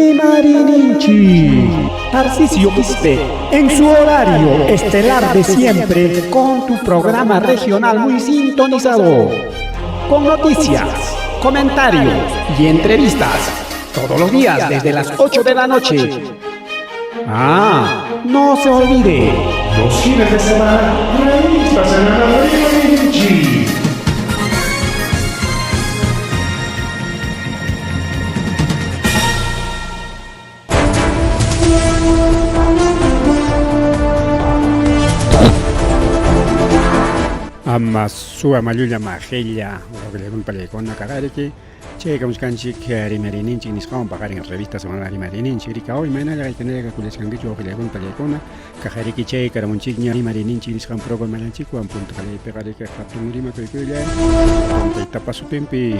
Rimarininchik. Tarcisio Quispe, en su horario estelar de siempre, con tu programa regional muy sintonizado. Con noticias, comentarios y entrevistas. Todos los días desde las 8 de la noche. Ah, no se olvide. Los fines de semana, revista semanal Rimarinchi. Ama suwa mallulla majilla wawqillaykuna pallaykuna kaqariki chaykamuchkanchik rimayninchik nisqawan paqarin revista semanal rimayninchik rikaw imaynalla kaykunalla kakullachkankichu wawqillaykuna pallaykuna kaqariki chay karamunchikña rimayninchik nisqan programallanchikwan punta qallaypiqa riki hatun rimakuykuyllan taytapa sutinpi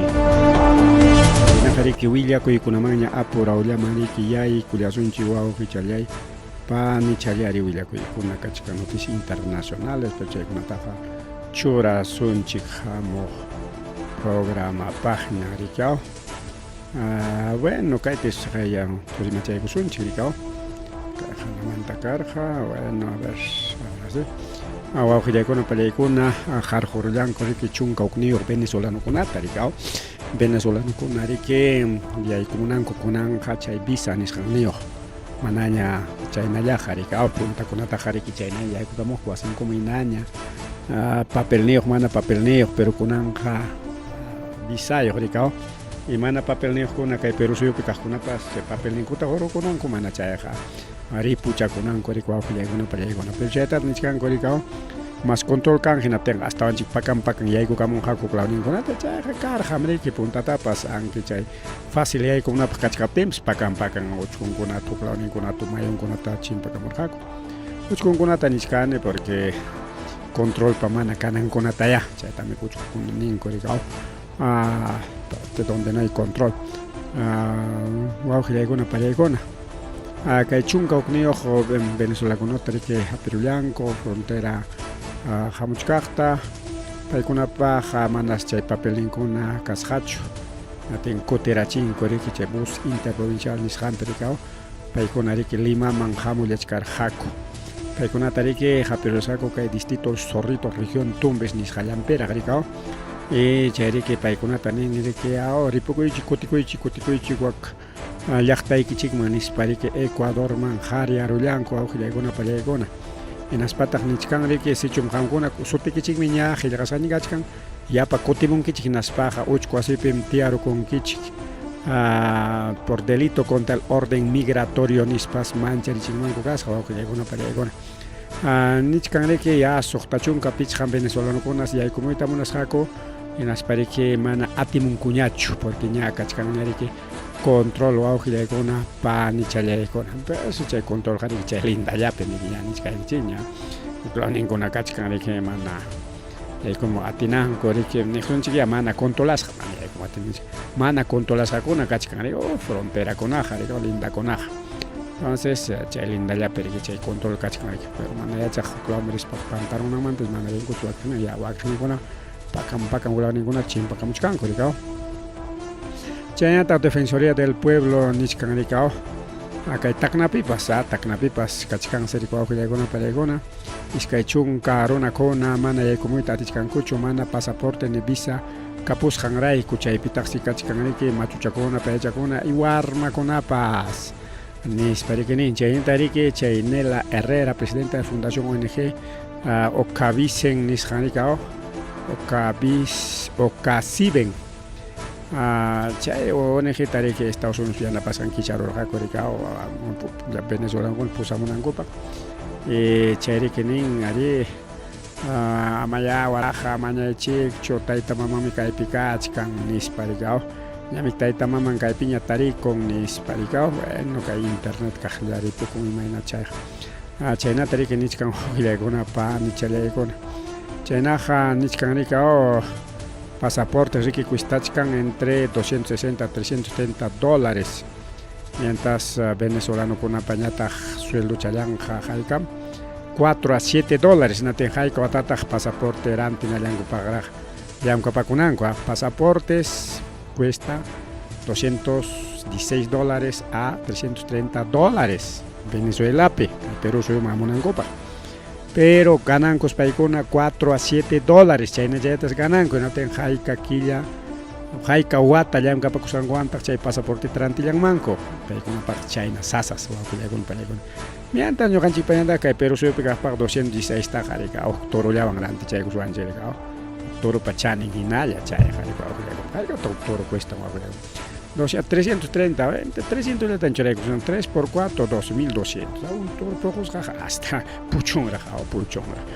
hinaqariki willakuykunamanña apurawllaman riki yaykullasunchik wawqichallay panichallari willakuykuna kachkan noticias internacionales pero chaykunataqa churasunchik hamuq programapaqña rikaw. Ah, bueno, kaypis qaya rimachaykusunchik rikaw. Kayqanamanta karqa, bueno, a ver, ahora sí. Ah, wawqillaykuna pallaykuna qarqurullanku riki 11 venezolanokunata rikaw. Venezolanokuna riki yaykumunanku kunanqa chay visa nisqanniyuq manaña chaynallaqa rikaw puntakunataqa riki chaynalla yaykukamuqku wasinkuman hinaña papelniyuq mana papelniyuq pero kunanqa visayuq rikaw y mana papelniyuqkuna kay Perú suyupi kaqkunapas chay papelninkuta hurqukunanku mana chayqa ripuchakunanku riki wawqillaykuna pallaykuna pero chaytaqa nichkanku rikaw mas control kan hinaptinqa astawanchik pakan pakan yaykukamunqaku huklawninkunata chayqa karqam riki puntatapas anki chay fácil yaykunapaq kachkaptinpas pakan pakan uchkunkunata huklawninkunata mayunkunata chimpakamurqaku uchkunkunata nichkani porque controlpa mana kanankunatayá chaytami uchkukuna ninku rikaw parte donde no hay control wawqillaykuna pallaykuna kay 11 venezolakunata riki hapirullanku frontera hamuchkaqta paykunapaq manas chay papelninkuna kasqachu atin kutirachinku riki chay bus interprovincial nisqanta rikaw paykuna riki Limaman hamullachkarqaku paykunata riki hapirusqaku kay distrito Zorrito región Tumbes nisqallanpiraq rikaw y chay riki paykunata nin riki ripukuychik kutikuychik kutikuychik wak llaqtaykichikman nispa riki Ecuadorman haryarullanku wawqillaykuna pallaykuna hinaspataq nichkan riki sichum qamkuna sutikichikmi ña qillqasqaña kachkan yapa kutimunkichik hinaspaqa uchku wasipim tiyarukunkichik por delito contra el orden migratorio nispas mancharichinmanku kasqa wawqillaykuna pallaykuna nichkan riki ya 65 venezolanokunas yaykumuyta munasqaku hinaspa riki mana atimunkuñachu porque ña kachkanña riki control wawqillaykuna panichallaykuna pero chay controlqa riki chay lindallapi niki ña nichkaykichikña huklawninkuna kachkan riki mana yaykumu atinanku riki niqsunchik ya mana controlasqa mana yaykumu atinanchik mana controlasqakuna kachkan riki oh fronterakunaqa riki lindakunaqa entonces chay lindallapi riki chay control kachkan riki pero mana yachaq huklawman rispa pantarunanmanpas mana rinkuchu wakin ya wakinninkuna pakan pakan huklawninkuna chimpakamuchkanku rikaw chaynataq Defensoría del Pueblo nichkan rikaw kay Tacnapipas Tacnapipas kachkansi riki wawqillaykuna pallaykuna 20 runakuna mana yaykumuyta atichkankuchu mana pasaporte ni visa kapusqanrayku chaypitaqsi kachkan riki machuchakuna payachakuna y warmakunapas nispa riki nin chayninta riki chay Nela Herrera presidenta de Fundación ONG Ocavicen nisqan rikaw Ocavis Ocaciben chay ONG tariki Estados Unidos yanapasqan kicharurqaku rikaw venezolanokunata pusamunankupaq chay riki nin arí amayá waraqa mañaychikchu tayta mamanmi kaypi kachkan nispa rikaw ñami tayta maman kaypiña tarikun nispa rikaw bueno kay internet kaqlla ripukun imayna chayqa chaynata riki nichkan huklaykuna panichallaykuna chaynaqa nichkan rikaw pasaporte riki cuestachkan entre 260 a 370 dólares mientras venezolanokunapañataq sueldochallanqa haykam 4 a 7 dólares hinaptin hayka watataq pasaporte rantinallankupaqraq llamkapakunanku pasaportes cuesta 216 dólares a 330 dólares Venezuelapi, Perú suyuman hamunankupaq. Pero ganankus paykuna 4 a 7 dólares, chaynallaytas gananku, hinaptin hayka killa, hayka wata llamkapakusqankuwantaq chay pasaporteta rantillanmanku, paykunapaq chayna sasas wawqillaykuna pallaykuna. Miantras ñuqanchikpañataq kay Perú suyupi kaqpaq 216 taqa rika huk torollawan rantichaykuswanchik rika huk toropa chanin hinalla chayqa rika wawqillaykuna. Haykataq huk toro cuestan wawqillaykuna? 330, 300 llatan churaykusun, 3 por 4, 2200. Un toro puqusqaqa hasta puchunraq, puchunraq.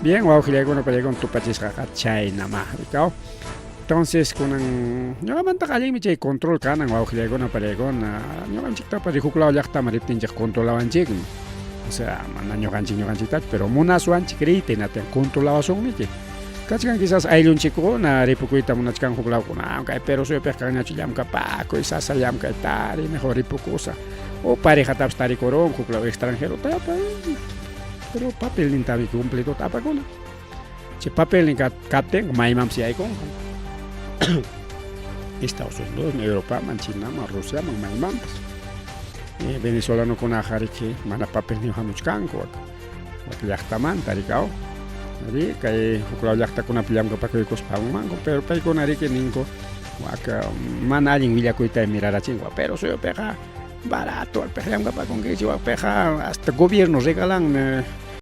Bien, wawqillaykuna pallaykuna tupachisqaqa chaynamá rika. Entonces, kunan ñuqamantaqa allinmi chay control kanan wawqillaykuna pallaykuna. Ñuqanchiktapas huk law llaqtaman riptinchik controlawanchikmi. O sea, mana ñuqanchik ñuqanchiktachu, pero munaswanchik riyta hinaptin controlawasunmiki. Kachkan quizás ayllunchikkuna ripukuyta munachkan huk lawkuna, kay Perú suyupiqa kanñachu llamkapakuy, sasa llamkay tari, mejor ripukusa. O parejatapas tarikurunku huk law extranjerotapa, pero papelnintami completota apakuna. Chay papelnin kaptin maymanpas yaykunqa. Estados Unidos, Europaman, Chinaman, Rusiaman, maymanpas. Venezolanokunaqa riki mana papelniyuq hamuchkanku wak llaqtamanta rikaw. Ri kay huk law llaqtakunapi llamkapakuykuspa hamunmanku, pero paykuna riki ninku wak mana allin willakuyta mirarachinku, pero suyupiqa barato wakpiqa llamkapakunkichik, wakpiqa hasta gobierno regalanmi.